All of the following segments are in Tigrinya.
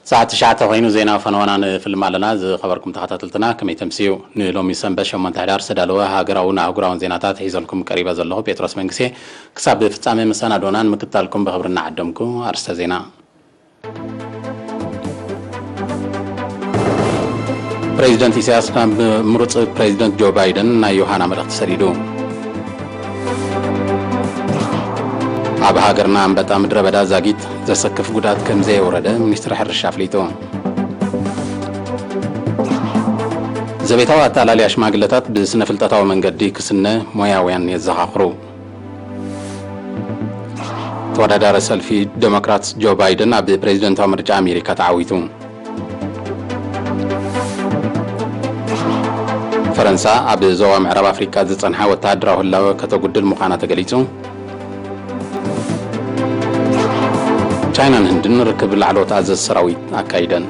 ሰዓት ትሽዓተ ኮይኑ ዜና ፈነወና ንፍልም ኣለና። ዝኸበርኩም ተኸታተልትና ከመይ ተምስዩ? ንሎሚ ሰንበት ሸሞንተ ሕዳር ዝተዳለወ ሃገራውን ኣህጉራውን ዜናታት ሒዘልኩም ቀሪበ ዘለኹ ጴጥሮስ መንግስቴ። ክሳብ ፍጻሜ መሰናዶና ንምክትታልኩም ብኽብሪ እናዓደምኩ ኣርስተ ዜና። ፕሬዚደንት ኢሳያስ ናብ ምሩጽ ፕሬዚደንት ጆ ባይደን ናይ ዮሃና መልእኽቲ ሰዲዱ። ኣብ ሃገርና ኣንበጣ ምድረ በዳ ዛጊት ዘሰክፍ ጉዳት ከም ዘየውረደ ሚኒስትሪ ሕርሻ ኣፍሊጡ። ዘቤታዊ ኣተኣላልያ ሽማግለታት ብስነ ፍልጠታዊ መንገዲ ክስነ ሞያውያን የዘኻኽሩ። ተወዳዳሪ ሰልፊ ዴሞክራትስ ጆ ባይደን ኣብ ፕሬዚደንታዊ ምርጫ ኣሜሪካ ተዓዊቱ። ፈረንሳ ኣብ ዞባ ምዕራብ ኣፍሪቃ ዝጸንሓ ወተሃደራዊ ህላወ ከተጉድል ምዃና ተገሊጹ። ቻይናን ህንድን ርክብ ላዕለዎት ኣዘዝ ሰራዊት ኣካይደን።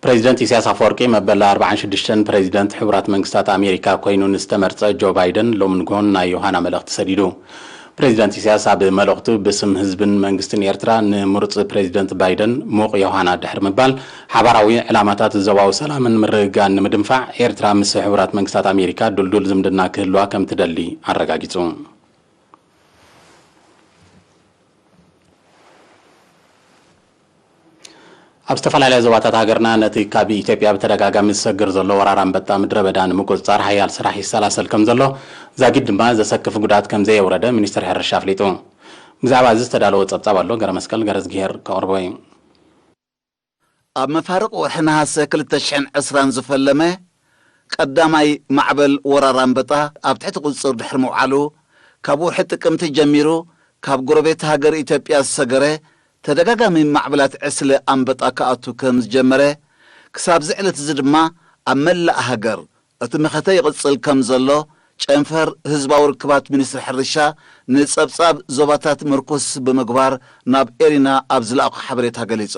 ፕሬዚደንት ኢሳያስ ኣፈወርቂ መበል ኣርባዓን ሽዱሽተን ፕሬዚደንት ሕቡራት መንግስታት ኣሜሪካ ኮይኑ ንዝተመርጸ ጆ ባይደን ሎሚ ንግሆ ናይ ዮሃና መልእኽቲ ሰዲዱ። ፕሬዚደንት ኢሳያስ ኣብ መልእኽቱ ብስም ህዝብን መንግስትን ኤርትራ ንምሩጽ ፕሬዚደንት ባይደን ሙቕ ዮሃና ድሕሪ ምባል ሓባራዊ ዕላማታት ዞባዊ ሰላምን ምርግጋእን ንምድንፋዕ ኤርትራ ምስ ሕቡራት መንግስታት ኣሜሪካ ድልዱል ዝምድና ክህልዋ ከም ትደሊ ኣረጋጊጹ። ኣብ ዝተፈላለያ ዞባታት ሃገርና ነቲ ካብ ኢትዮጵያ ብተደጋጋሚ ዝሰግር ዘሎ ወራር ኣንበጣ ምድረ በዳ ንምቁጽጻር ሓያል ስራሕ ይሰላሰል ከም ዘሎ፣ ዛጊድ ድማ ዘሰክፍ ጉድኣት ከም ዘየውረደ ሚኒስትሪ ሕርሻ ኣፍሊጡ። ብዛዕባ እዚ ዝተዳለወ ጸብጻብ ኣሎ፣ ገረመስቀል ገረዝግሄር ከቕርቦ እዩ። ኣብ መፋርቕ ወርሒ ነሃሰ ክልተ ሽሕን ዕስራን ዝፈለመ ቀዳማይ ማዕበል ወራር ኣንበጣ ኣብ ትሕቲ ቁጽጽር ድሕሪ ምውዓሉ፣ ካብ ወርሒ ጥቅምቲ ጀሚሩ ካብ ጎረቤት ሃገር ኢትዮጵያ ዝሰገረ ተደጋጋሚ ማዕበላት ዕስለ ኣንበጣ ክኣቱ ከም ዝጀመረ፣ ክሳብዚ ዕለት እዚ ድማ ኣብ መላእ ሃገር እቲ መኸተ ይቕጽል ከም ዘሎ ጨንፈር ህዝባዊ ርክባት ሚኒስትሪ ሕርሻ ንጸብጻብ ዞባታት ምርኩስ ብምግባር ናብ ኤሪና ኣብ ዝለኣኾ ሓበሬታ ገሊጹ።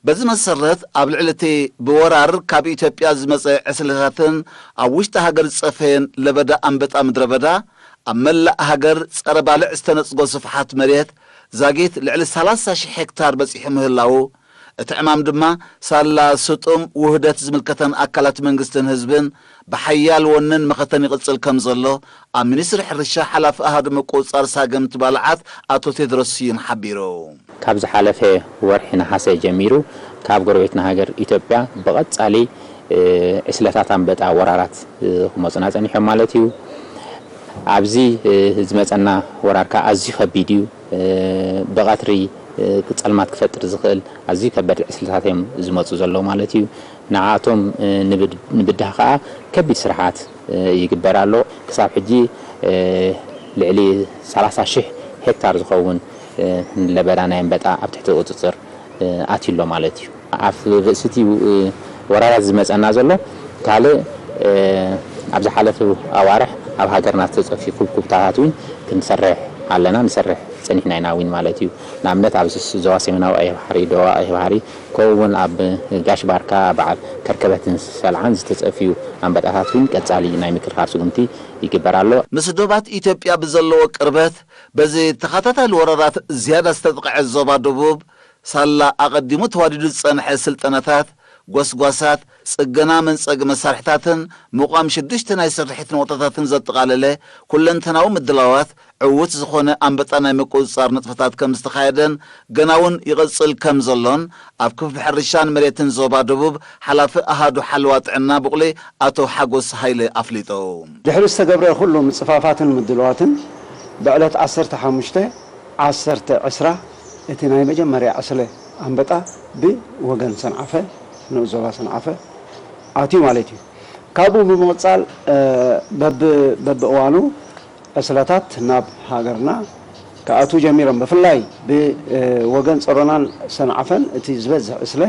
በዚ መሰረት፣ ኣብ ልዕሊ እቲ ብወራር ካብ ኢትዮጵያ ዝመጸ ዕስለታትን ኣብ ውሽጢ ሃገር ዝጸፈየን ለበዳ ኣንበጣ ምድረ በዳ፣ ኣብ መላእ ሃገር ጸረ ባልዕ ዝተነጽጎ ስፍሓት መሬት ዛጊት ልዕሊ ሰላሳ ሽሕ ሄክታር በጺሑ ምህላዉ፣ እቲ ዕማም ድማ ሳላ ስጡም ውህደት ዝምልከተን ኣካላት መንግስትን ህዝብን ብሓያል ወንን መኸተን ይቕጽል ከም ዘሎ ኣብ ሚኒስትሪ ሕርሻ ሓላፊ ኣሃዱ ምቁጽጻር ሳገምቲ ባልዓት ኣቶ ቴድሮስ ስዩም ሓቢሩ። ካብ ዝሓለፈ ወርሒ ነሓሰ ጀሚሩ ካብ ጎረቤትና ሃገር ኢትዮጵያ ብቐጻሊ ዕስለታት ኣንበጣ ወራራት ክመጹና ጸኒሖም ማለት እዩ። ኣብዚ ዝመጸና ወራር ከኣ ኣዝዩ ከቢድ እዩ። ብቐትሪ ጸልማት ክፈጥር ዝኽእል ኣዝዩ ከበድቲ ዕስለታት እዮም ዝመጹ ዘለዉ ማለት እዩ። ንዓኣቶም ንብድህ ከኣ ከቢድ ስራሓት ይግበር ኣሎ። ክሳብ ሕጂ ልዕሊ ሰላሳ ሽሕ ሄክታር ዝኸውን ለበዳ ናይ ኣንበጣ ኣብ ትሕቲ ቁጽጽር ኣትዩ ኣሎ ማለት እዩ። ኣብ ርእሲ እቲ ወራራት ዝመጸና ዘሎ ካልእ ኣብ ዝሓለፉ ኣዋርሕ ኣብ ሃገርና ዝተጸፍዩ ኩብኩብታታት እውን ክንሰርሕ ኣለና፣ ንሰርሕ ጸኒሕና ኢና እውን ማለት እዩ። ንኣብነት ኣብ ዞባ ሰሜናዊ ቀይሕ ባሕሪ፣ ደቡባዊ ቀይሕ ባሕሪ ከምኡ እውን ኣብ ጋሽ ባርካ፣ በዓል ከርከበትን ሰልዓን ዝተጸፍዩ ኣንበጣታት እውን ቀጻሊ ናይ ምክልኻል ስጉምቲ ይግበር ኣሎ። ምስ ዶባት ኢትዮጵያ ብዘለዎ ቅርበት በዚ ተኸታታሊ ወራራት ዝያዳ ዝተጥቕዐ ዞባ ደቡብ ሳላ ኣቐዲሙ ተዋዲዱ ዝጸንሐ ስልጠናታት፣ ጎስጓሳት፣ ጽገና መንጸጊ መሳርሕታትን ምቋም ሽዱሽተ ናይ ስርሒት ነቑጣታትን ዘጠቓለለ ኩለንተናዊ ምድላዋት ዕዉት ዝኾነ ኣንበጣ ናይ ምቁጽጻር ንጥፈታት ከም ዝተኻየደን ገና እውን ይቕጽል ከም ዘሎን ኣብ ክፍሊ ሕርሻን መሬትን ዞባ ደቡብ ሓላፊ ኣሃዱ ሓለዋ ጥዕና ቡቕሊ ኣቶ ሓጎስ ሃይለ ኣፍሊጡ። ድሕሪ ዝተገብረ ኩሉ ምጽፋፋትን ምድላዋትን ብዕለት ዓሰርተ ሓሙሽተ ዓሰርተ ዕስራ እቲ ናይ መጀመርያ ዕስለ ኣንበጣ ብወገን ሰንዓፈ፣ ንኡስ ዞባ ሰንዓፈ ኣትዩ ማለት እዩ። ካብኡ ብምቕጻል በብእዋኑ ዕስለታት ናብ ሃገርና ክኣትዉ ጀሚሮም። ብፍላይ ብወገን ጸሮናን ሰንዓፈን እቲ ዝበዝሕ ዕስለ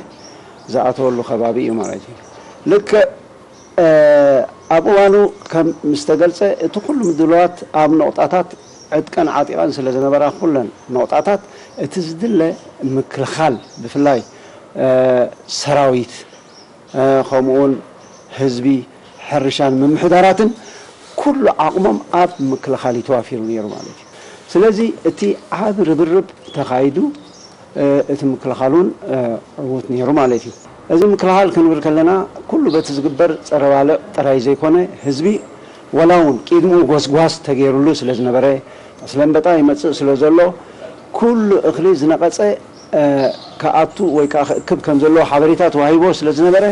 ዝኣተወሉ ከባቢ እዩ ማለት እዩ። ልክዕ ኣብ እዋኑ ከም ምስተገልጸ፣ እቲ ኩሉ ምድላዋት ኣብ ነቑጣታት ዕጥቀን ዓጢቐን ስለ ዝነበራ፣ ኩለን ነቑጣታት እቲ ዝድለ ምክልኻል፣ ብፍላይ ሰራዊት፣ ከምኡውን ህዝቢ፣ ሕርሻን ምምሕዳራትን ኩሉ ዓቕሞም ኣብ ምክልኻል እዩ ተዋፊሩ ነይሩ ማለት እዩ። ስለዚ እቲ ዓቢ ርብርብ ተኻይዱ፣ እ፣ እቲ ምክልኻል እውን፣ እ፣ ዕዉት ነይሩ ማለት እዩ። እዚ ምክልኻል ክንብል ከለና ኩሉ በቲ ዝግበር ጸረ ባልዕ ጥራይ ዘይኮነ፣ ህዝቢ ዋላ እውን ቅድሚኡ ጎስጓስ ተገይሩሉ ስለ ዝነበረ፣ ዕስለ ኣንበጣ ይመጽእ ስለ ዘሎ፣ ኩሉ እኽሊ ዝነቐጸ፣ እ፣ ክኣቱ ወይ ከዓ ክእክብ ከም ዘለዎ ሓበሬታ ተዋሂቦ ስለ ዝነበረ፣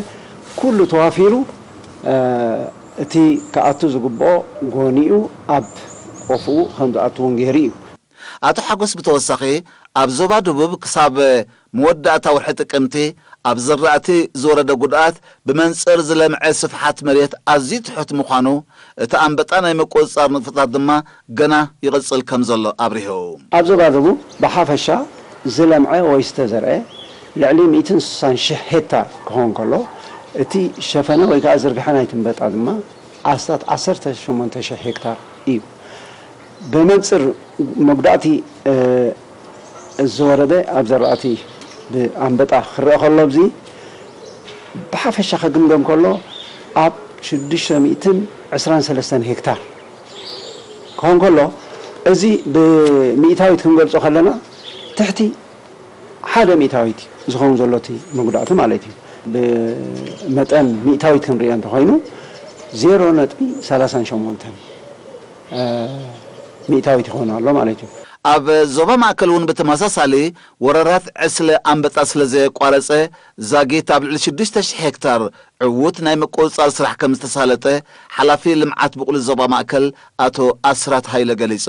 ኩሉ ተዋፊሩ፣ እ፣ እቲ ክኣቱ ዝግብኦ ጎኒኡ ኣብ ቆፍኡ ከም ዝኣቱ እውን ገይሩ እዩ። ኣቶ ሓጎስ ብተወሳኺ፣ ኣብ ዞባ ደቡብ ክሳብ መወዳእታ ወርሒ ጥቅምቲ ኣብ ዘራእቲ ዝወረደ ጉድኣት ብመንጽር ዝለምዐ ስፍሓት መሬት ኣዝዩ ትሑት ምዃኑ፣ እቲ ኣንበጣ ናይ ምቁጽጻር ንጥፈታት ድማ ገና ይቕጽል ከም ዘሎ ኣብሪሁ። ኣብ ዞባ ደቡብ ብሓፈሻ ዝለምዐ ወይ ዝተዘርአ ልዕሊ ሚእትን ስሳን ሽሕ ሄክታር ክኸውን ከሎ፣ እቲ ሸፈነ ወይ ከዓ ዝርግሐ ናይቲ ኣንበጣ ድማ ኣስታት ዓሰርተ ሸሞንተ ሽሕ ሄክታር እዩ። ብመንጽር መጉዳእቲ፣ እ፣ ዝወረደ ኣብ ዘራእቲ ብኣንበጣ ክረአ ከሎ፣ ኣብዚ ብሓፈሻ ክግምገም ከሎ ኣብ ሽዱሽተ ሚእትን ዕስራን ሰለስተን ሄክታር ክኸውን ከሎ፣ እዚ ብሚእታዊት ክንገልጾ ከለና ትሕቲ ሓደ ሚእታዊት እዩ ዝኸውን ዘሎ እቲ መጉዳእቲ ማለት እዩ። ብመጠን ሚእታዊት ክንሪኦ እንተኾይኑ ዜሮ ነጥቢ ሰላሳን ሸሞንተን፣ እ፣ ሚእታዊት ይኸውን ኣሎ ማለት እዩ። ኣብ ዞባ ማእከል እውን ብተመሳሳሊ ወረራት ዕስለ ኣንበጣ ስለ ዘየቋረጸ ዛጊት ኣብ ልዕሊ ሽዱሽተ ሽሕ ሄክታር ዕዉት ናይ ምቁጽጻር ስራሕ ከም ዝተሳለጠ ሓላፊ ልምዓት ብቑል ዞባ ማእከል ኣቶ ኣስራት ሃይለ ገሊጹ።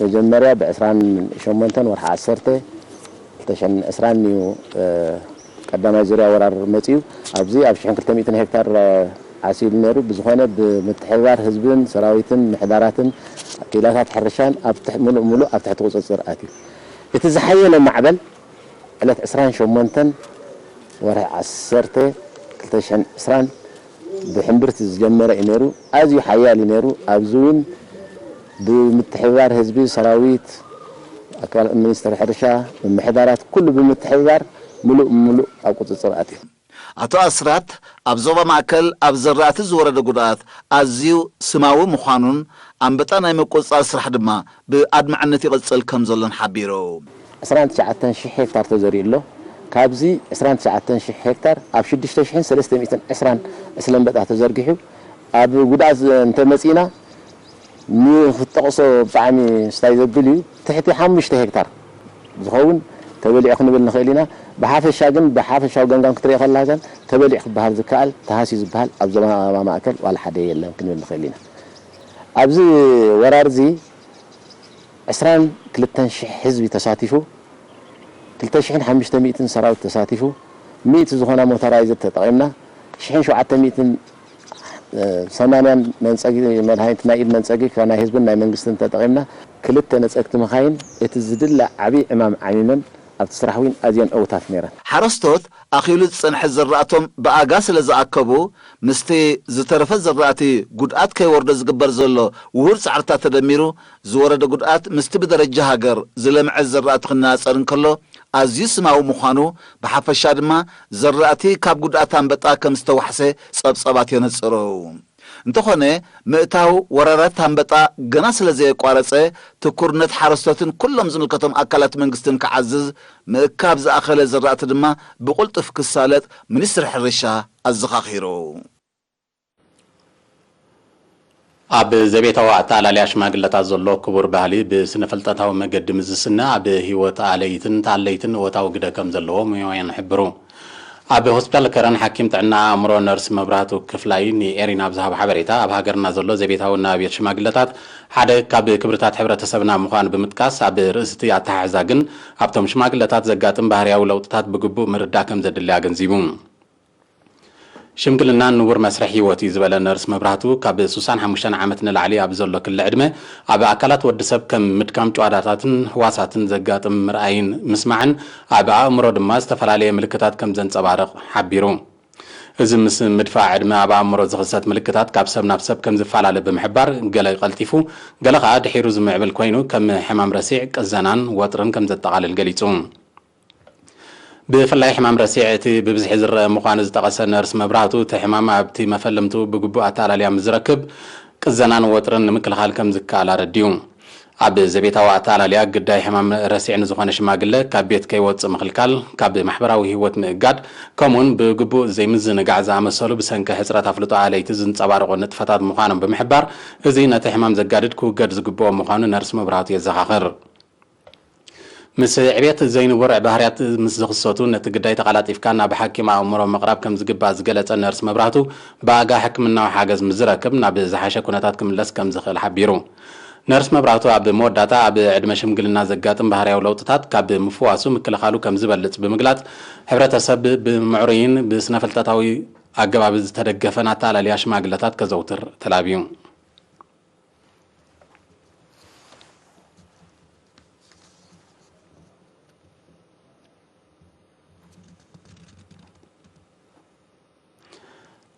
መጀመርያ ብ ዕስራን ሸሞንተን ወርሒ ዓሰርተ ክልተ ሽሕን ዕስራን እዩ፣ እ፣ ቀዳማይ ዙርያ ወራር መጺኡ። ኣብዚ ኣብ ሽሕን ክልተ ሚእትን ሄክታር፣ እ፣ ዓሲሉ ነይሩ። ብዝኾነ ብምትሕብባር ህዝብን ሰራዊትን ምሕዳራትን ክኢላታት ሕርሻን ኣብ ትሕ-፣ ምሉእ ምሉእ ኣብ ትሕቲ ቁጽጽር ኣትዩ። እቲ ዝሓየለ ማዕበል ዕለት ዕስራን ሸሞንተን ወርሒ ዓሰርተ ክልተ ሽሕን ዕስራን ብሕምብርቲ ዝጀመረ እዩ ነይሩ። ኣዝዩ ሓያል እዩ ነይሩ። ኣብዚ እውን ብምትሕብባር ህዝቢ፣ ሰራዊት፣ ኣካል ሚኒስትሪ ሕርሻ፣ ምምሕዳራት ኩሉ ብምትሕብባር ምሉእ ምሉእ ኣብ ቁጽጽር ኣትዩ። ኣቶ ኣስራት ኣብ ዞባ ማእከል ኣብ ዘራእቲ ዝወረደ ጉድኣት ኣዝዩ ስማዊ ምዃኑን ኣንበጣ ናይ ምቁጽጻር ስራሕ ድማ ብኣድማዕነት ይቕጽል ከም ዘሎን ሓቢሩ። ዕስራን ትሽዓተን ሽሕ ሄክታር ተዘሪኡ ኣሎ። ካብዚ ዕስራን ትሽዓተን ሽሕ ሄክታር ኣብ ሽዱሽተ ሽሕን ሰለስተ ሚእትን ዕስራን ዕስለ ኣንበጣ ተዘርጊሑ፣ ኣብ ጉድኣት እንተመጺእና ንኽትጠቕሶ ብጣዕሚ ስታይ ዘብል እዩ። ትሕቲ ሓሙሽተ ሄክታር ዝኸውን ተበሊዑ ክንብል ንኽእል ኢና። ብሓፈሻ ግን፣ ብሓፈሻዊ ገምጋም ክትርኢ ከለኻ ግን ተበሊዑ ክበሃል ዝከኣል፣ ተሃስዩ ዝበሃል ኣብ ዞባ ማእከል ዋላ ሓደ የለን ክንብል ንኽእል ኢና። ኣብዚ ወራር እዚ ዕስራን ክልተን ሽሕ ህዝቢ ተሳቲፉ፣ ክልተ ሽሕን ሓሙሽተ ሚእትን ሰራዊት ተሳቲፉ፣ ሚእቲ ዝኾና ሞተራይዘር ተጠቒምና፣ ሽሕን ሸውዓተ ሚእትን፣ እ፣ ሰማንያን መንጸጊ መድሃኒት፣ ናይ ኢድ መንጸጊ፣ ካብ ናይ ህዝብን ናይ መንግስትን ተጠቒምና፣ ክልተ ነጸግቲ መኻይን እቲ ዝድለ ዓብዪ ዕማም ዓሚመን ኣብቲ ስራሕ እውን ኣዝየን ዕዉታት ነይረን። ሓረስቶት ኣኺሉ ዝጸንሐ ዝራእቶም ብኣጋ ስለ ዝኣከቡ፣ ምስቲ ዝተረፈ ዝራእቲ ጉድኣት ከይወርዶ ዝግበር ዘሎ ውሁድ ጻዕርታት ተደሚሩ፣ ዝወረደ ጉድኣት ምስቲ ብደረጃ ሃገር ዝለምዐ ዝራእቲ ክነጻጸር እንከሎ ኣዝዩ ስማዊ ምዃኑ፣ ብሓፈሻ ድማ ዝራእቲ ካብ ጉድኣት ኣንበጣ ከም ዝተዋሕሰ ጸብጻባት የነጽሩ። እንተኾነ፣ ምእታው ወረራት ኣንበጣ ገና ስለ ዘየቋረጸ፣ ትኩርነት ሓረስቶትን ኩሎም ዝምልከቶም ኣካላት መንግስትን ክዓዝዝ፣ ምእካብ ዝኣኸለ ዝራእቲ ድማ ብቕልጡፍ ክሳለጥ ሚኒስትሪ ሕርሻ ኣዘኻኺሩ። ኣብ ዘቤታዊ ኣተኣላልያ ሽማግለታት ዘሎ ክቡር ባህሊ ብስነ-ፍልጠታዊ መገዲ ምስ ዝስነ፣ ኣብ ህይወት ኣለይትን ተኣለይትን እወታዊ ግደ ከም ዘለዎ ሞያውያን ይሕብሩ። ኣብ ሆስፒታል ከረን ሓኪም ጥዕና ኣእምሮ ነርስ መብራህቱ ክፍላይ ንኤሪና ኣብ ዝሃቦ ሓበሬታ፣ ኣብ ሃገርና ዘሎ ዘቤታዊ ኣናብዮት ሽማግለታት ሓደ ካብ ክብርታት ሕብረተሰብና ምዃኑ ብምጥቃስ፣ ኣብ ርእሲ እቲ ኣተሓሕዛ ግን ኣብቶም ሽማግለታት ዘጋጥም ባህርያዊ ለውጥታት ብግቡእ ምርዳእ ከም ዘድሊ ኣገንዚቡ። ሽምግልና ንቡር መስርሕ ህይወት እዩ ዝበለ ነርስ መብራህቱ፣ ካብ ስሳን ሓሙሽተን ዓመት ንላዕሊ ኣብ ዘሎ ክሊ ዕድመ ኣብ ኣካላት ወዲ ሰብ ከም ምድካም ጭዋዳታትን ህዋሳትን ዘጋጥም ምርኣይን ምስማዕን ኣብ ኣእምሮ ድማ ዝተፈላለየ ምልክታት ከም ዘንጸባርቕ ሓቢሩ። እዚ ምስ ምድፋእ ዕድመ ኣብ ኣእምሮ ዝኽሰት ምልክታት ካብ ሰብ ናብ ሰብ ከም ዝፈላለ ብምሕባር፣ ገለ ቀልጢፉ፣ ገለ ከኣ ድሒሩ ዝምዕብል ኮይኑ ከም ሕማም ረሲዕ፣ ቅዘናን ወጥርን ከም ዘጠቓልል ገሊጹ። ብፍላይ ሕማም ረሲዕ እቲ ብብዝሒ ዝረአ ምዃኑ ዝጠቐሰ ነርስ መብራህቱ፣ እቲ ሕማም ኣብቲ መፈለምትኡ ብግቡእ ኣተኣላልያ ምስ ዝረክብ፣ ቅዘናን ወጥርን ንምክልኻል ከም ዝከኣል ኣረዲኡ። ኣብ ዘቤታዊ ኣተኣላልያ ግዳይ ሕማም ረሲዕ ንዝኾነ ሽማግለ ካብ ቤት ከይወጽእ ምኽልካል፣ ካብ ማሕበራዊ ህይወት ምእጋድ፣ ከምኡውን ብግቡእ ዘይምዝንጋዕ ዝኣመሰሉ ብሰንኪ ሕጽረት ኣፍልጦ ኣለይቲ ዝንጸባረቑ ንጥፈታት ምዃኖም ብምሕባር፣ እዚ ነቲ ሕማም ዘጋድድ ክውገድ ዝግብኦ ምዃኑ ነርስ መብራህቱ የዘኻኽር። ምስ ዕብየት ዘይንቡር ባህርያት ምስ ዝኽሰቱ፣ ነቲ ግዳይ ተቐላጢፍካ ናብ ሓኪም ኣእምሮ ምቕራብ ከም ዝግባእ ዝገለጸ ነርስ መብራህቱ፣ ብኣጋ ሕክምናዊ ሓገዝ ምስ ዝረክብ ናብ ዝሓሸ ኩነታት ክምለስ ከም ዝኽእል ሓቢሩ። ነርስ መብራህቱ ኣብ መወዳእታ፣ ኣብ ዕድመ ሽምግልና ዘጋጥም ባህርያዊ ለውጥታት ካብ ምፍዋሱ ምክልኻሉ ከም ዝበልጽ ብምግላጽ፣ ሕብረተሰብ ብምዕሩይን ብስነ-ፍልጠታዊ ኣገባብ ዝተደገፈን ኣተኣላልያ ሽማግለታት ከዘውትር ተላብዩ።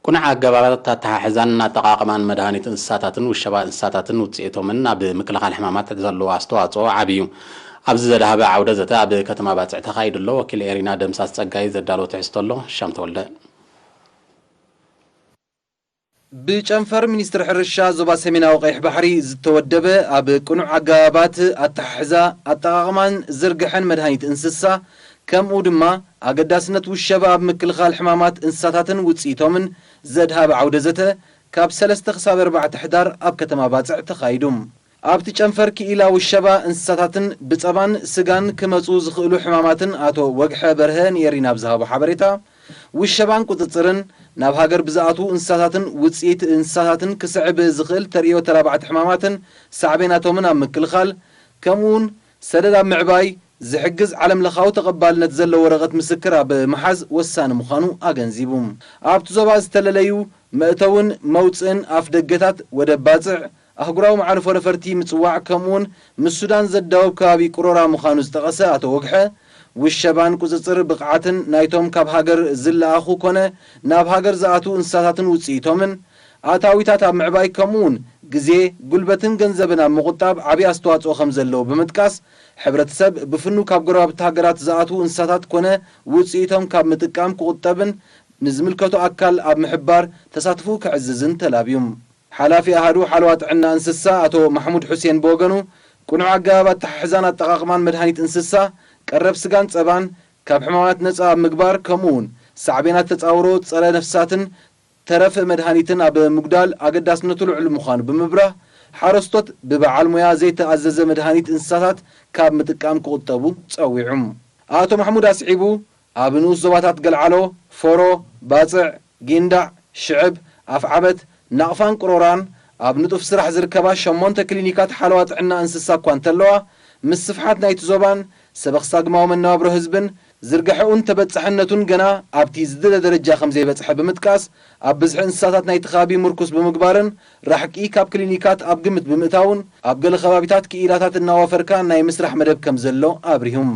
ቅኑዕ ኣገባባት ኣተሓሕዛን ኣጠቓቕማን መድሃኒት እንስሳታትን ውሸባ እንስሳታትን ውጽኢቶምን ኣብ ምክልኻል ሕማማት ዘለዎ ኣስተዋጽኦ ዓቢ እዩ። ኣብዚ ዘድሃበ ዓውደ ዘተ ኣብ ከተማ ባጽዕ ተኻይዱ ኣሎ። ወኪል ኤሪና ደምሳስ ጸጋይ ዘዳለዎ ትሕዝቶ ኣሎ። ሻም ተወልደ። ብጨንፈር ሚኒስትሪ ሕርሻ ዞባ ሰሜናዊ ቀይሕ ባሕሪ ዝተወደበ፣ ኣብ ቅኑዕ ኣገባባት ኣተሓሕዛ፣ ኣጠቓቕማን ዝርግሐን መድሃኒት እንስሳ፣ ከምኡ ድማ ኣገዳስነት ውሸባ ኣብ ምክልኻል ሕማማት እንስሳታትን ውጽኢቶምን ዘድሃበ ዓውደ ዘተ፣ ካብ ሰለስተ ክሳብ ኣርባዕተ ሕዳር ኣብ ከተማ ባጽዕ ተኻይዱ። ኣብቲ ጨንፈር ክኢላ ውሸባ እንስሳታትን ብጸባን ስጋን ክመጹ ዝኽእሉ ሕማማትን ኣቶ ወግሐ በርሀ ንኤሪና ኣብ ዝሃቦ ሓበሬታ፣ ውሸባን ቁጽጽርን ናብ ሃገር ብዝኣትዉ እንስሳታትን ውጽኢት እንስሳታትን ክስዕብ ዝኽእል ተርእዮ ተላባዕቲ ሕማማትን ሳዕቤናቶምን ኣብ ምክልኻል፣ ከምኡውን ሰደድ ኣብ ምዕባይ ዝሕግዝ ዓለም ለኻዊ ተቐባልነት ዘለዎ ወረቐት ምስክር ኣብ ምሓዝ ወሳኒ ምዃኑ ኣገንዚቡ። ኣብቲ ዞባ ዝተለለዩ መእተውን መውጽእን ኣፍ ደገታት ወደብ ባጽዕ፣ ኣህጉራዊ መዓርፎ ነፈርቲ ምጽዋዕ፣ ከምኡውን ምስ ሱዳን ዘዳውብ ከባቢ ቅሮራ ምዃኑ ዝጠቐሰ ኣቶ ወግሐ፣ ውሸባን ቁጽጽር ብቕዓትን ናይቶም ካብ ሃገር ዝለኣኹ ኮነ ናብ ሃገር ዝኣትዉ እንስሳታትን ውጽኢቶምን፣ ኣታዊታት ኣብ ምዕባይ፣ ከምኡውን ግዜ፣ ጉልበትን ገንዘብን ኣብ ምቑጣብ ዓቢ ኣስተዋጽኦ ከም ዘለዎ ብምጥቃስ፣ ሕብረተሰብ ብፍኑ ካብ ጎረባብቲ ሃገራት ዝኣትዉ እንስሳታት ኮነ ውጽኢቶም ካብ ምጥቃም ክቑጠብን ንዝምልከቶ ኣካል ኣብ ምሕባር ተሳትፎኡ ከዕዝዝን ተላብዩ። ሓላፊ ኣሃዱ ሓለዋ ጥዕና እንስሳ ኣቶ ማሕሙድ ሑሴን ብወገኑ፣ ቅኑዕ ኣገባብ ኣተሓሕዛን ኣጠቓቕማን መድሃኒት እንስሳ፣ ቀረብ ስጋን ጸባን ካብ ሕማማት ነጻ ኣብ ምግባር፣ ከምኡውን ሳዕቤናት ተጻውሮ ጸረ ነፍሳትን ተረፍ መድሃኒትን ኣብ ምጉዳል ኣገዳስነቱ ልዑል ምዃኑ ብምብራህ፣ ሓረስቶት ብበዓል ሞያ ዘይተኣዘዘ መድሃኒት እንስሳታት ካብ ምጥቃም ክቑጠቡ ጸዊዑ። ኣቶ ማሕሙድ ኣስዒቡ፣ ኣብ ንኡስ ዞባታት ገልዓሎ፣ ፎሮ፣ ባጽዕ፣ ጊንዳዕ፣ ሽዕብ፣ ኣፍዓበት፣ ናቕፋን ቅሮራን ኣብ ንጡፍ ስራሕ ዝርከባ ሸሞንተ ክሊኒካት ሓለዋ ጥዕና እንስሳ እኳ እንተለዋ፣ ምስፍሓት ናይቲ ዞባን ሰበኽ ሳግማዊ መነባብሮ ህዝብን ዝርግሐኡን ተበጻሕነቱን ገና ኣብቲ ዝድለ ደረጃ ከም ዘይበጽሐ ብምጥቃስ፣ ኣብ ብዝሒ እንስሳታት ናይቲ ከባቢ ምርኩስ ብምግባርን ራሕቂ ካብ ክሊኒካት ኣብ ግምት ብምእታውን፣ ኣብ ገለ ከባቢታት ክኢላታት እናዋፈርካ ናይ ምስራሕ መደብ ከም ዘሎ ኣብሪሁም።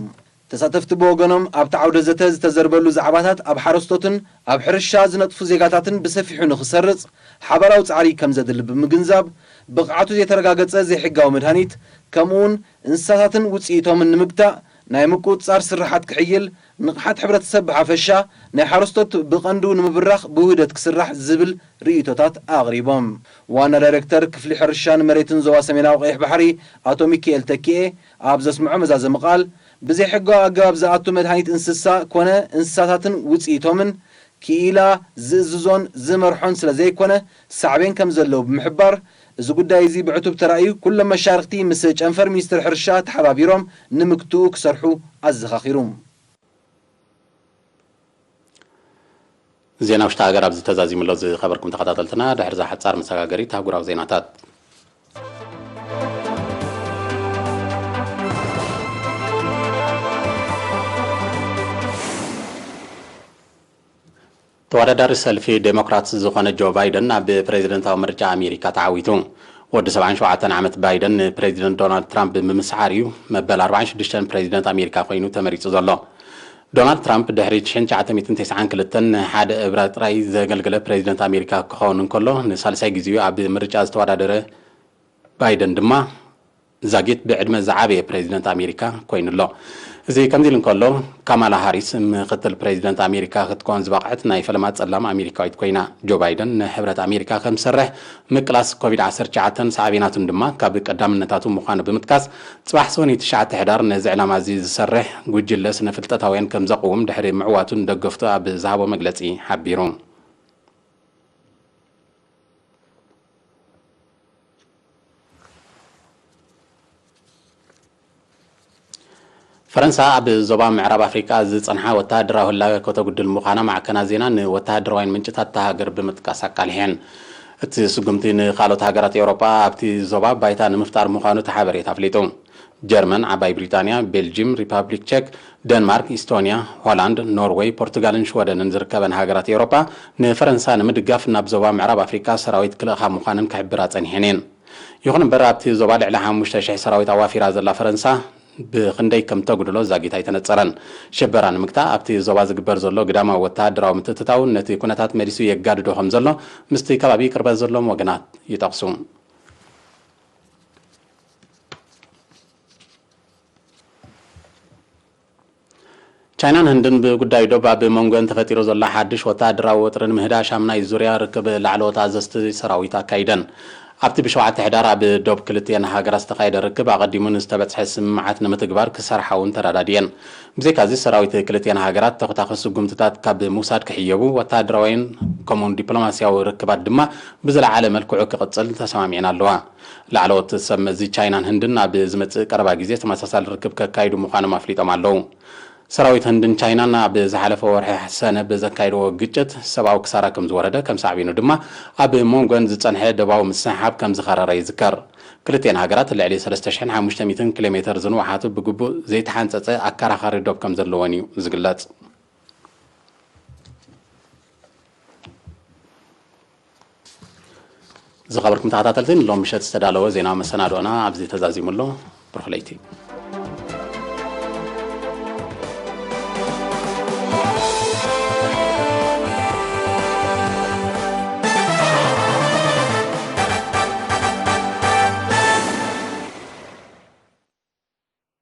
ተሳተፍቲ ብወገኖም፣ ኣብቲ ዓውደ ዘተ ዝተዘርበሉ ዛዕባታት ኣብ ሓረስቶትን ኣብ ሕርሻ ዝነጥፉ ዜጋታትን ብሰፊሑ ንኽሰርጽ ሓባራዊ ጻዕሪ ከም ዘድሊ ብምግንዛብ፣ ብቕዓቱ ዘይተረጋገጸ ዘይሕጋዊ መድሃኒት፣ ከምኡውን እንስሳታትን ውጽኢቶምን ንምግታእ ናይ ምቁጽጻር ስርሓት ክሕይል፣ ንቕሓት ሕብረተሰብ ብሓፈሻ፣ ናይ ሓረስቶት ብቐንዱ ንምብራኽ ብውህደት ክስራሕ ዝብል ርእይቶታት ኣቕሪቦም። ዋና ዳይሬክተር ክፍሊ ሕርሻን መሬትን ዞባ ሰሜናዊ ቀይሕ ባሕሪ ኣቶ ሚካኤል ተኪኤ ኣብ ዘስምዖ መዛዘሚ ቃል፣ ብዘይሕጋዊ ኣገባብ ዝኣቱ መድሃኒት እንስሳ ኮነ እንስሳታትን ውጽኢቶምን ክኢላ ዝእዝዞን ዝመርሖን ስለ ዘይኮነ ሳዕቤን ከም ዘለዎ ብምሕባር፣ እዚ ጉዳይ እዚ ብዕቱብ ተራእዩ ኩሎም መሻርኽቲ ምስ ጨንፈር ሚኒስትሪ ሕርሻ ተሓባቢሮም ንምግትኡ ክሰርሑ ኣዘኻኺሩ። ዜና ውሽጢ ሃገር ኣብዚ ተዛዚሙ ኣሎ። ዝኸበርኩም ተኸታተልትና፣ ድሕሪ እዛ ሓጻር መሰጋገሪት ኣህጉራዊ ዜናታት። ተወዳዳሪ ሰልፊ ዴሞክራትስ ዝኾነ ጆ ባይደን ኣብ ፕሬዚደንታዊ ምርጫ ኣሜሪካ ተዓዊቱ። ወዲ ሰብዓን ሸውዓተን ዓመት ባይደን ንፕሬዚደንት ዶናልድ ትራምፕ ብምስዓር እዩ መበል ኣርባዓን ሽዱሽተን ፕሬዚደንት ኣሜሪካ ኮይኑ ተመሪጹ ዘሎ። ዶናልድ ትራምፕ ድሕሪ ሽሕን ትሽዓተ ሚእትን ተስዓን ክልተን ንሓደ እብረ ጥራይ ዘገልገለ ፕሬዚደንት ኣሜሪካ ክኸውን እንከሎ፣ ንሳልሳይ ግዜኡ ኣብ ምርጫ ዝተወዳደረ ባይደን ድማ ዛጊት ብዕድመ ዝዓበየ ፕሬዚደንት ኣሜሪካ ኮይኑ ኣሎ። እዚ ከምዚ ኢሉ እንከሎ፣ ካማላ ሃሪስ ምክትል ፕሬዚደንት ኣሜሪካ ክትከውን ዝበቕዐት ናይ ፈለማ ጸላም ኣሜሪካዊት ኮይና። ጆ ባይደን ንሕብረት ኣሜሪካ ከም ዝሰርሕ ምቅላስ ኮቪድ ዓሰርተ ትሽዓተ ሳዕቤናቱን ድማ ካብ ቀዳምነታቱ ምዃኑ ብምጥቃስ፣ ጽባሕ ሰኑይ ትሽዓተ ሕዳር ነዚ ዕላማ እዚ ዝሰርሕ ጉጅለ ስነ ፍልጠታውያን ከም ዘቕውም ድሕሪ ምዕዋቱ ንደገፍቱ ኣብ ዝሃቦ መግለጺ ሓቢሩ። ፈረንሳ ኣብ ዞባ ምዕራብ ኣፍሪቃ ዝጸንሓ ወተሃደራዊ ህላወ ከተጉድል ምዃና ማዕከናት ዜና ንወተሃደራውያን ምንጭታት እታ ሃገር ብምጥቃስ ኣቃሊሐን። እቲ ስጉምቲ ንኻልኦት ሃገራት ኤውሮጳ ኣብቲ ዞባ ባይታ ንምፍጣር ምዃኑ እቲ ሓበሬታ ኣፍሊጡ። ጀርመን፣ ዓባይ ብሪጣንያ፣ ቤልጂም፣ ሪፓብሊክ ቸክ፣ ደንማርክ፣ ኢስቶንያ፣ ሆላንድ፣ ኖርወይ፣ ፖርቱጋልን ሽወደንን ዝርከበን ሃገራት ኤውሮጳ ንፈረንሳ ንምድጋፍ ናብ ዞባ ምዕራብ ኣፍሪቃ ሰራዊት ክልእኻ ምዃነን ክሕብራ ጸኒሐን እየን። ይኹን እምበር ኣብቲ ዞባ ልዕሊ ሓሙሽተ ሽሕ ሰራዊት ኣዋፊራ ዘላ ፈረንሳ ብኽንደይ ከም ተጉድሎ ዛጊት ኣይተነጸረን። ሽበራ ንምግታእ ኣብቲ ዞባ ዝግበር ዘሎ ግዳማዊ ወተሃደራዊ ምትእትታው ነቲ ኩነታት መሊሱ የጋድዶ ከም ዘሎ ምስቲ ከባቢ ቅርበት ዘለዎም ወገናት ይጠቕሱ። ቻይናን ህንድን ብጉዳይ ዶብ ኣብ መንጎን ተፈጢሩ ዘሎ ሓድሽ ወተሃደራዊ ወጥሪ ንምህዳእ ሻምናይ ዙርያ ርክብ ላዕለዎት ኣዘዝቲ ሰራዊት ኣካይደን። ኣብቲ ብሸውዓተ ሕዳር ኣብ ዶብ ክልቲኤን ሃገራት ዝተኻየደ ርክብ ኣቐዲሙ ንዝተበጽሐ ስምምዓት ንምትግባር ክሰርሓ እውን ተረዳዲኤን። ብዘይካዚ ሰራዊት ክልቲኤን ሃገራት ተኹታኹ ስጉምትታት ካብ ምውሳድ ክሕየቡ፣ ወተሃደራዊን ከምኡውን ዲፕሎማስያዊ ርክባት ድማ ብዝለዓለ መልክዑ ክቕጽል ተሰማሚዐን ኣለዋ። ላዕለዎት ሰብ መዚ ቻይናን ህንድን ኣብ ዝመጽእ ቀረባ ግዜ ተመሳሳሊ ርክብ ከካይዱ ምዃኖም ኣፍሊጦም ኣለዉ። ሰራዊት ህንድን ቻይናን ኣብ ዝሓለፈ ወርሒ ሰነ ብዘካየድዎ ግጭት ሰብኣዊ ክሳራ ከም ዝወረደ፣ ከም ሳዕቤኑ ድማ ኣብ መንጎን ዝጸንሐ ደባዊ ምስሕሓብ ከም ዝኸረረ ይዝከር። ክልቲኤን ሃገራት ልዕሊ ሰለስተ ሽሕን ሓሙሽተ ሚእትን ኪሎ ሜተር ዝንውሓቱ ብግቡእ ዘይተሓንጸጸ ኣከራኻሪ ዶብ ከም ዘለወን እዩ ዝግለጽ። ዝኸበርኩም ተኸታተልቲ፣ ንሎም ምሸት ዝተዳለወ ዜናዊ መሰናዶና ኣብዚ ተዛዚሙ ኣሎ። ብሩኽ ለይቲ።